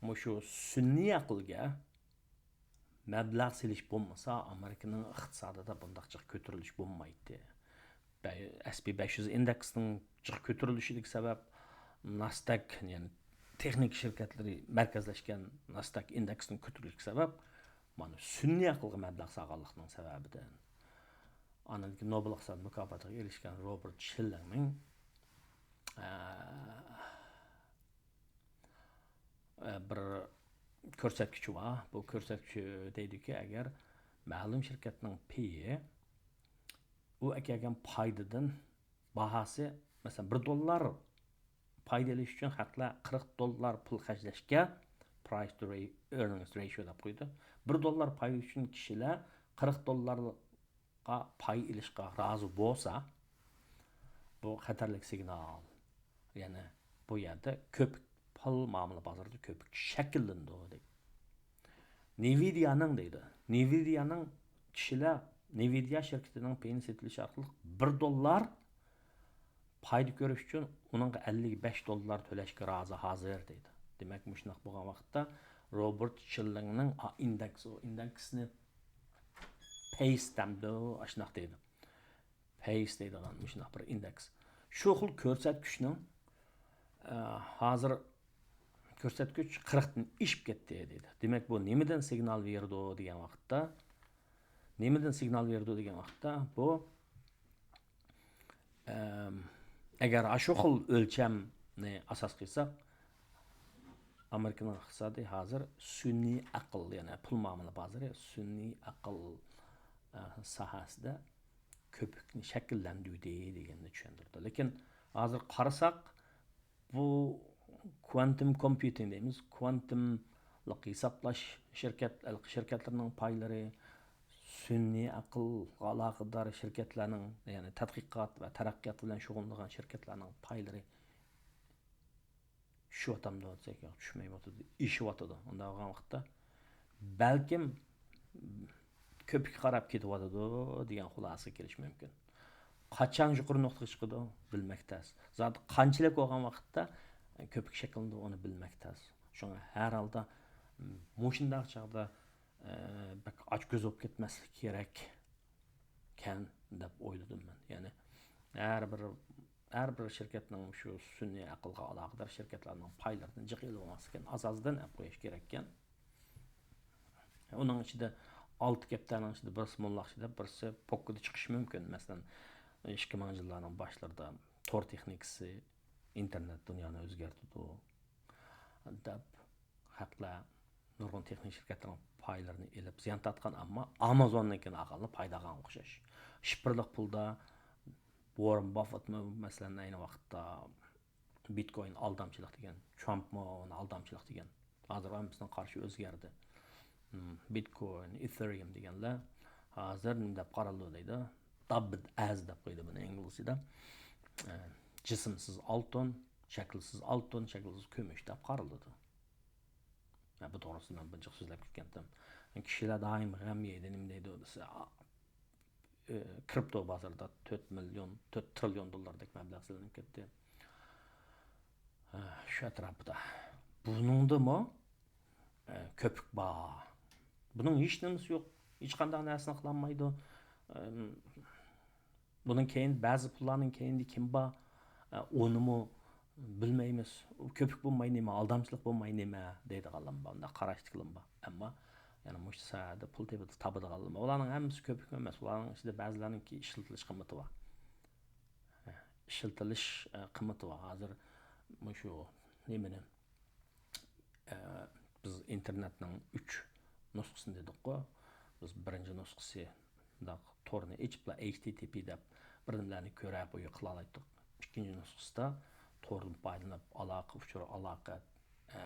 مۇشۇ سۈنئىي ئەقىلگە مەبلەغ سېلىش بولمىسا، ئامېرىكىنىڭ ئىقتىسادىدا بۇنداق جىق كۆتۈرۈلۈش بولمايتتى. بە-، ئەس پى بەش يۈز ئىندېكسنىڭ جىق كۆتۈرۈلۈشىدىكى سەۋەب ناستەك، يەنى تېخنىكا شىركەتلىرى مەركەزلەشكەن ناستەك ئىندېكسنىڭ كۆتۈرۈلۈشىدىكى سەۋەب مانا سۈنئىي ئەقىلگە مەبلەغ سالغانلىقنىڭ سەۋەبىدىن. ئاندىن كېيىن نوبېل ئىقتىساد مۇكاپاتىغا ئېرىشكەن روبېرت شىللىڭنىڭ، ئە، ئە، بىر كۆرسەتكۈچى بار. بۇ كۆرسەتكۈچى دەيدۇكى، ئەگەر مەلۇم شىركەتنىڭ پېيى ئۇ ئەكەلگەن پايدىدىن باھاسى، مەسىلەن، بىر دوللار پايدا ئېلىش ئۈچۈن خەقلەر قىرىق دوللار پۇل خەجلەشكە، price to ra-، earnings ratio دەپ قويىدۇ. بىر دوللار پايدا ئۈچۈن كىشىلەر قىرىق دوللار پاي ئېلىشقا رازى بولسا، بۇ خەتەرلىك سىگنال. يەنى بۇ يەردە كۆپۈك، پۇل مۇئامىلە بازىرىدا كۆپۈك شەكىللىنىدۇ دەيدۇ. نىۋىدىيانىڭ دەيدۇ. نىۋىدىيانىڭ كىشىلەر نىۋىدىيا شىركىتىنىڭ پېيىنى سېتىۋېلىش ئارقىلىق بىر دوللار پايدا كۆرۈش ئۈچۈن ئۇنىڭغا ئەللىك بەش دوللار تۆلەشكە رازى ھازىر دەيدۇ. دېمەك، مۇشۇنداق بولغان ۋاقىتتا روبېرت شىللىڭنىڭ ئا-، ئىندېكس، ئۇ ئىندېكسنى پەيس دەمدۇ، ئاشۇنداق دەيدۇ. پەيس دەيدىغان مۇشۇنداق بىر ئىندېكس. شۇ خىل كۆرسەتكۈچنىڭ، ئە، ھازىر كۆرسەتكۈچ قىرىقتىن ئېشىپ كەتتى دەيدۇ. دېمەك، بۇ نېمىدىن سىگنال بېرىدۇ دېگەن ۋاقىتتا، نېمىدىن سىگنال بېرىدۇ دېگەن ۋاقىتتا، بۇ، ئەم، ئەگەر ئاشۇ خىل ئۆلچەمنى ئاساس قىلساق، ئامېرىكىنىڭ ئىقتىسادى ھازىر سۈنئىي ئەقىل، يەنى پۇل مۇئامىلە بازىرى سۈنئىي ئەقىل، ئە، ساھەسىدە كۆپۈكنى شەكىللەندۈردى دېگەننى چۈشەندۈرىدۇ. لېكىن ھازىر قارىساق، بۇ كۋانتىم كومپيۇتىنگ دەيمىز، كۋانتىم ھېسابلاش شىركەت، شىركەتلىرىنىڭ پايلىرى، سۈنئىي ئەقىلگە ئالاقىدار شىركەتلەرنىڭ، يەنى تەتقىقات ۋە تەرەققىيات بىلەن شۇغۇللىنىدىغان شىركەتلەرنىڭ پايلىرى چۈشۈۋاتامدۇ دېسەك، ياق، چۈشمەيۋاتىدۇ، ئېشىۋاتىدۇ. ئۇنداق بولغان ۋاقىتتا بەلكىم كۆپۈككە قاراپ كېتىۋاتىدۇ دېگەن خۇلاسىگە كېلىش مۇمكىن. قاچان يۇقىرى نۇقتىغا چىقىدۇ، بىلمەك تەس. زادى قانچىلىك بولغان ۋاقىتتا كۆپۈك شەكىللىنىدۇ، ئۇنى بىلمەك تەس. شۇڭا ھەر ھالدا مۇشۇنداق چاغدا، ئە، بەك ئاچكۆز بولۇپ كەتمەسلىك كېرەك. كەن دەپ ئويلىدىم مەن. يەنى ھەر بىر، ھەر بىر شىركەتنىڭ شۇ سۈنئىي ئەقىلگە ئالاقىدار شىركەتلەرنىڭ پايلىرىدىن جىق ئېلىۋالماسلىقى ئاساسىدىن ئەپ قويۇش كېرەككەن. ئۇنىڭ ئىچىدە ئالتە كەپتەرنىڭ ئىچىدە بىرسى موللاق ئىچىدە، بىرسى پوككىدا چىقىشى مۇمكىن. مەسىلەن، ئىككى مىڭىنچى يىللارنىڭ باشلىرىدا تور تېخنىكىسى ئىنتېرنېت دۇنيانى ئۆزگەرتىدۇ دەپ خەقلەر نۇرغۇن تېخنىك شىركەتلەرنىڭ پايلىرىنى ئېلىپ زىيان تارتقان، ئەمما ئامازوندىن كېيىن ئالغانلار پايدا ئالغانغا ئوخشاش. شىفىرلىق پۇلدا ۋاررېن باففېتمۇ، مەسىلەن، ئەينى ۋاقىتتا بىتكوين ئالدامچىلىق دېگەن، ترامپمۇ ئۇنى ئالدامچىلىق دېگەن. ھازىر ھەممىسىنىڭ قارىشى ئۆزگەردى. مم، بىتكوين، ئېثېرىيۇم دېگەنلەر ھازىر نېمە دەپ قارىلىدۇ دەيدۇ؟ داببىد ئەز دەپ قويدى بۇنى ئىنگلىزچىدا. ئە، جىسىمسىز ئالتۇن، شەكىلسىز ئالتۇن، شەكىلسىز كۈمۈش دەپ قارىلىدۇ. ھە، بۇ توغرىسىدا مەن بىر جىق سۆزلەپ كەتكەنتىم. كىشىلەر دائىم غەم يەيدۇ، نېمە دەيدۇ دېسە، ئا، ئە، كرىپتو بازىرىدا تۆت مىليون، تۆت تىرىليون دوللاردەك مەبلەغ سېلىنىپ كەتتى. ھە، شۇ ئەتراپىدا. بۇنىڭدىمۇ، ئە، كۆپۈك بار. بۇنىڭ ھېچ نېمىسى يوق. ھېچقانداق نەرسىنى قىلالمايدۇ. ئەم، بۇنىڭ كەينىدە، بەزى پۇللارنىڭ كەينىدە كىم بار، ئە، ئۇنىمۇ بىلمەيمىز. ئۇ كۆپۈك بولماي نېمە، ئالدامچىلىق بولماي نېمە دەيدىغانلارمۇ بار، ئۇنداق قاراشتىكىلىرمۇ بار. ئەمما يەنە مۇشۇ ساھەدە پۇل تېپىدۇ، تاپىدىغانلار بار. ئۇلارنىڭ ھەممىسى كۆپۈكمۇ ئەمەس. ئۇلارنىڭ ئىچىدە بەزىلەرنىڭكى ئىشلىتىلىش قىممىتى بار. ئىشلىتىلىش، ئە، قىممىتى بار. ھازىر مۇشۇ نېمىنى، ئە، بىز ئىنتېرنېتنىڭ ئۈچ نۇسخىسىنى دېدۇققۇ. بىز بىرىنچى نۇسخىسى، مۇنداق تورنى ئېچىپلا، ئېيچ تى تى پى دەپ بىر نېمىلەرنى كۆرەپ، ئۇيغا قىلالايتتۇق. ئىككىنچى نۇسخىسىدا توردىن پايدىلىنىپ، ئالاقە، ئۇچۇر، ئالاقە، ئە،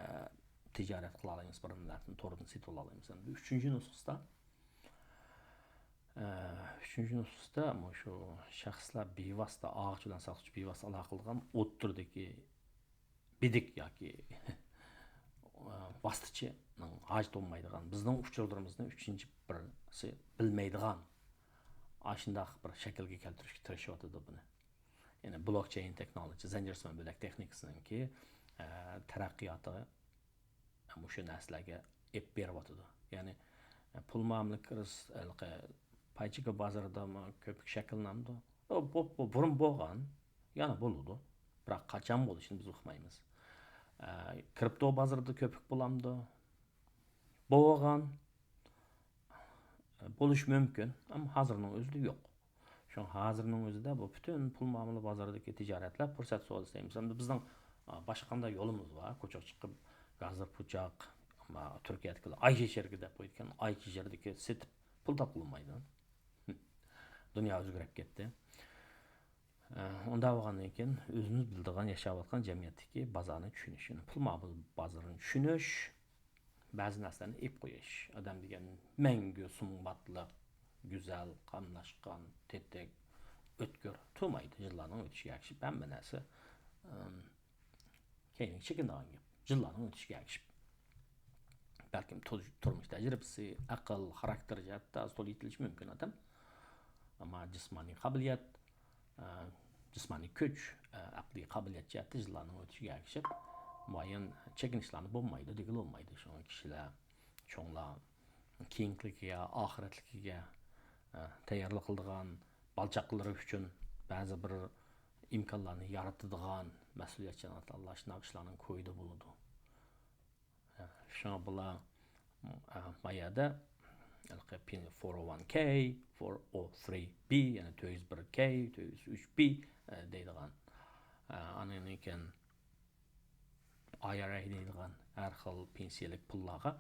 تىجارەت قىلالايمىز، بىر نېمىلەرنى توردىن سېتىۋالالايمىز. ئەمدى ئۈچىنچى نۇسخىسىدا، ئە، ئۈچىنچى نۇسخىسىدا مۇشۇ شەخسلەر بىۋاسىتە، ئالغۇچى بىلەن ساتقۇچى بىۋاسىتە ئالاقە قىلىدىغان ئوتتۇرىدىكى بىدىك ياكى ۋاسىتىچىنىڭ ھاجىتى بولمايدىغان، بىزنىڭ ئۇچۇرلىرىمىزنى ئۈچىنچى بىرسى بىلمەيدىغان، ئاشۇنداق بىر شەكىلگە كەلتۈرۈشكە تىرىشىۋاتىدۇ بۇنى. يەنى بلوكچېين تېخنولوگىيە، زەنجىرسىمان بۆلەك تېخنىكىسىنىڭكى، ئە، تەرەققىياتى مۇشۇ نەرسىلەرگە ئېلىپ بېرىۋاتىدۇ. يەنى، ئە، پۇل مۇئامىلە كىرىز-، ھېلىقى پاي چېكى بازىرىدىمۇ كۆپۈك شەكىللىنەمدۇ؟ ئۇ بۇ-، بۇ-، بۇرۇن بولغان، يەنە بولىدۇ. بىراق قاچان بولۇشىنى بىز ئۇقمايمىز. ئە، كرىپتو بازىرىدا كۆپۈك بولامدۇ؟ بولغان، بولۇشى مۇمكىن، ئەمما ھازىرنىڭ ئۆزىدە يوق. شۇڭا ھازىرنىڭ ئۆزىدە بۇ پۈتۈن پۇل مۇئامىلە بازىرىدىكى تىجارەتلەر پۇرسەت سودىسى دەيمىز. ئەمدى بىزنىڭ، ئا، باشقا قانداق يولىمىز بار؟ كوچىغا چىقىپ، گازىر پۇچاق، ئەمما تۈركىيەدىكىلەر ئاي چېچىرىكى دەپ قويىدىكەن، ئاي چېچىرىكى سېتىپ پۇل تاپقىلى بولمايدۇ. دۇنيا ئۆزگىرىپ كەتتى. ئە، ئۇنداق بولغاندىن كېيىن ئۆزىمىز بىلىدىغان ياشاۋاتقان جەمئىيەتتىكى بازارنى چۈشىنىش، يەنى پۇل مۇئامىلە بازىرىنى چۈشىنىش، بەزى نەرسىلەرنى ئېلىپ قويۇش. ئادەم دېگەن مەڭگۈ سۇمباتلىق، گۈزەل، قاملاشقان، تېتىك، ئۆتكۈر تۇرمايدۇ. يىللارنىڭ ئۆتۈشىگە ئەگىشىپ ھەممە نەرسە، ئىم، كەينىگە چېكىنىدىغان گەپ. يىللارنىڭ ئۆتۈشىگە ئەگىشىپ. بەلكىم تۇ-، تۇرمۇش تەجرىبىسى، ئەقىل، خاراكتېر جەھەتتە ئاز تولا يېتىلىشى مۇمكىن ئادەم. ئەمما جىسمانىي قابىلىيەت، ئە، جىسمانىي كۈچ، ئە، ئەقلىي قابىلىيەت جەھەتتە يىللارنىڭ ئۆتۈشىگە ئەگىشىپ، مۇئەييەن چېكىنىشلەرنى بولمايدۇ دېگىلى بولمايدۇ. شۇڭا كىشىلەر، چوڭلار كېيىنكىلىكىگە، ئاخىرەتلىكىگە، ئە، تەييارلىق قىلىدىغان، بالا چاقىلىرى ئۈچۈن بەزى بىر ئىمكانلارنى يارىتىدىغان مەسئۇلىيەتچان ئاتا-ئانىلار شۇنداق ئىشلارنىڭ كويىدا بولىدۇ. شۇڭا بۇلار، ئە، ما يەردە ھېلىقى پىن فور ئو ۋان كەي، فور ئو ثرى بى، يەنى تۆت يۈز بىر كەي، تۆت يۈز ئۈچ بى، ئە، دەيدىغان. ئە، ئاندىن كېيىن ئاي ئار ئەي دەيدىغان ھەر خىل پېنسىيەلىك پۇللارغا،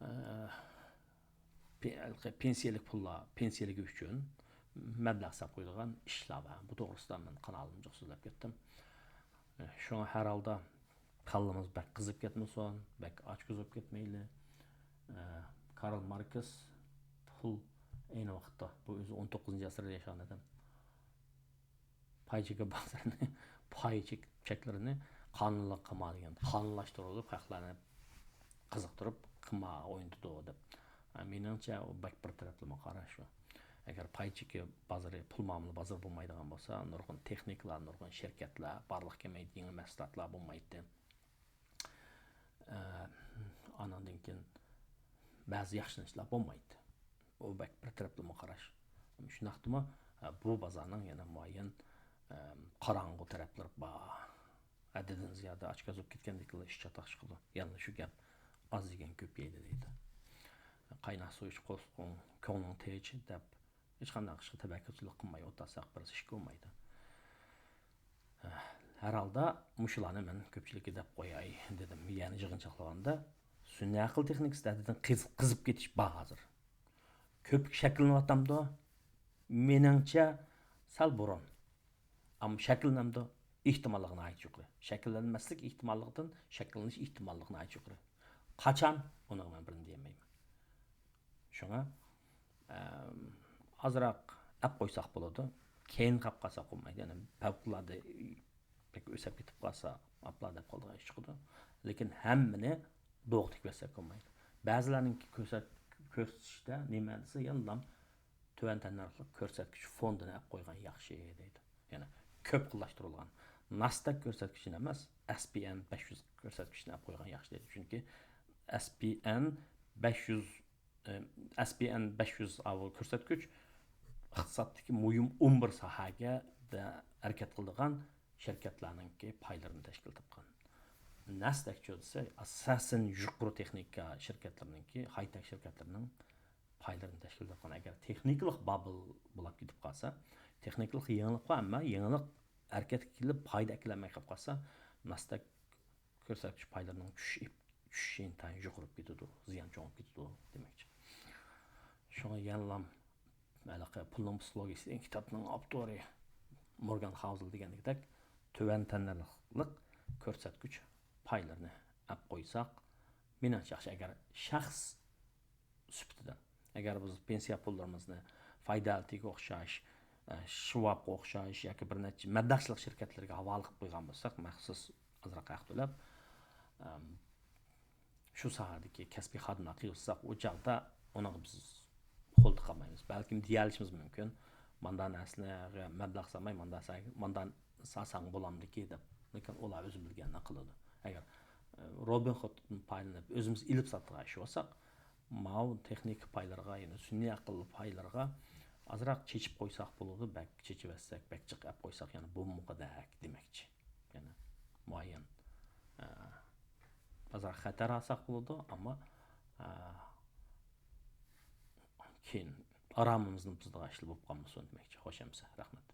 ئە، پې-، ھېلىقى پېنسىيەلىك پۇللار، پېنسىيەلىكى ئۈچۈن مەبلەغ ساپ قويىدىغان ئىشلار بار. بۇ توغرىسىدا مەن قانالىمدا جىق سۆزلەپ كەتتىم. ئە، شۇڭا ھەر ھالدا كاللىمىز بەك قىزىپ كەتمىسۇن، بەك ئاچكۆز بولۇپ كەتمەيلى. ئە، كارل ماركس پۇل، ئەينى ۋاقىتتا، بۇ ئۆزى ئون توققۇزىنچى ئەسىردە ياشىغان ئادەم. پاي چېكى بازىرىنى، پاي چېك-، چەكلىرىنى قانۇنلۇق قىلما دېگەن، قانۇنلاشتۇرۇلۇپ، خەقلەرنى قىزىقتۇرۇپ قىمار ئوينىتىدۇ دەپ. مېنىڭچە، ئۇ بەك بىر تەرەپلىمە قاراش ئۇ. ئەگەر پاي چېكى بازىرى، پۇل مۇئامىلە بازىرى بولمايدىغان بولسا، نۇرغۇن تېخنىكىلار، نۇرغۇن شىركەتلەر بارلىققا كەلمەيدۇ، يېڭى مەھسۇلاتلار بولمايتتى. ئە، ئانىڭدىن كېيىن بەزى ياخشىلىنىشلار بولمايتتى. ئۇ بەك بىر تەرەپلىمە قاراش. شۇنداقتىمۇ، ئە، بۇ بازارنىڭ يەنە مۇئەييەن، ئە، قاراڭغۇ تەرەپلىرى بار. ھەددىدىن زىيادە ئاچكۆز بولۇپ كەتكەندىكىن ئىش چاتاق چىقىدۇ. يەنە شۇ گەپ، «ئاز يېگەن كۆپ يەيدۇ» دەيدۇ. «قايناق سۇ ئىچ، قورسىقىڭ، كۆڭلۈڭ تىنچ» دەپ، ھېچقانداق ئىشقا تەپەككۇرچىلىك قىلماي ئولتۇرساق، بىر ئىش بولمايدۇ. ھەر ھالدا مۇشۇلارنى مەن كۆپچىلىككە دەپ قوياي دېدىم. يەنى يىغىنچاقلىغاندا، سۈنئىي ئەقىل تېخنىكىسى ھەددىدىن قىز-، قىزىپ كېتىش بار ھازىر. كۆپۈك شەكىللىنىۋاتامدۇ؟ مېنىڭچە، سەل بۇرۇن. ئەمما شەكىللىنەمدۇ؟ ئېھتىماللىقى ناھايىتى يۇقىرى. شەكىللەنمەسلىك ئېھتىماللىقىدىن شەكىللىنىش ئېھتىماللىقى ناھايىتى يۇقىرى. قاچان؟ ئۇنىڭغا مەن بىرنى دېيەلمەيمەن. شۇڭا، ئەم، ئازراق ئەپ قويساق بولىدۇ. كەينىگە قاپ قالساق بولمايدۇ. يەنى پەۋقۇلئاددە بەك ئۆسۈپ كېتىپ قالسا، ئاپلا دەپ قالىدىغان ئىش چىقىدۇ. لېكىن ھەممىنى دوغا تىكىۋەتسەك بولمايدۇ. بەزىلەرنىڭكى كۆرسەت-، كۆرسىتىشتە نېمە دېسە، يەنىلا تۆۋەن تەننەرخلىق كۆرسەتكۈچ فوندىنى ئەپ قويغان ياخشى دەيدۇ. يەنى كۆپ خىللاشتۇرۇلغان ناستاك كۆرسەتكۈچىنى ئەمەس، ئەس پى ئەن بەش يۈز كۆرسەتكۈچىنى ئەپ قويغان ياخشى دەيدۇ. چۈنكى ئەس پى ئەن بەش يۈز، ئە، ئەس پى ئەن بەش يۈز ئاۋۇ كۆرسەتكۈچ ئىقتىسادتىكى مۇھىم ئون بىر ساھەگە دە-، ھەرىكەت قىلىدىغان شىركەتلەرنىڭكى پايلىرىنى تەشكىل تاپقان. نەستەكچۇ دېسە، ئاساسەن يۇقىرى تېخنىكا شىركەتلىرىنىڭكى، ھاي-تېك شىركەتلىرىنىڭ پايلىرىنى تەشكىل تاپقان. ئەگەر تېخنىكىلىق بابىل بولاپ كېتىپ قالسا، تېخنىكىلىق يېڭىلىق بار، ئەمما يېڭىلىق ھەرىكەتكە كېلىپ پايدا ئەكىلەلمەي قېلىپ قالسا، ناستاك كۆرسەتكۈچ پايلىرىنىڭ چۈشۈشى، چۈشۈشى ئىنتايىن يۇقىرى بولۇپ كېتىدۇ، زىيان چوڭىيىپ كېتىدۇ دېمەكچى. شۇڭا يەنىلا ھېلىقى پۇلنىڭ پسىخولوگىيىسى دېگەن كىتابنىڭ ئاپتورى مورگان خاۋزېل دېگەندەك، تۆۋەن تەننەرخلىق كۆرسەتكۈچ پايلىرىنى ئەپ قويساق، مېنىڭچە ياخشى. ئەگەر شەخس سۈپىتىدە، ئەگەر بىز پېنسىيە پۇللىرىمىزنى فىدېلىتىگە ئوخشاش، ئە، شىۋابقا ئوخشاش ياكى بىر نەچچە مەبلەغچىلىك شىركەتلىرىگە ھاۋالە قىلىپ قويغان بولساق، مەخسۇس ئازراق ھەق تۆلەپ، ئەم، شۇ ساھەدىكى كەسپىي خادىملارغا قىلساق، ئۇ چاغدا ئۇنىڭغا بىز قول تىقالمايمىز. بەلكىم دېيەلىشىمىز مۇمكىن، «ماندا نەرسىلەرگە مەبلەغ سالماي، ماندا سا-، ماندا سالساڭ بولامدىكى» دەپ. لېكىن ئۇلار ئۆزى بىلگەننى قىلىدۇ. ئەگەر، ئە، روبىن خۇدتىن پايدىلىنىپ، ئۆزىمىز ئېلىپ ساتىدىغان ئىش بولساق، ماۋۇ تېخنىكا پايلىرىغا، يەنى سۈنئىي ئەقىل پايلىرىغا ئازراق چېچىپ قويساق بولىدۇ. بەك چېچىۋەتسەك، بەك جىق ئەپ قويساق، يەنە بومبىغۇدەك دېمەكچى. يەنە مۇئەييەن، ئە، ئازراق خەتەر ئالساق بولىدۇ، ئەمما، ئە، كېيىن ئارامىمىزنى بۇزىدىغان ئىشلار بولۇپ قالمىسۇن دېمەكچى. خوش ئەمىسە، رەھمەت.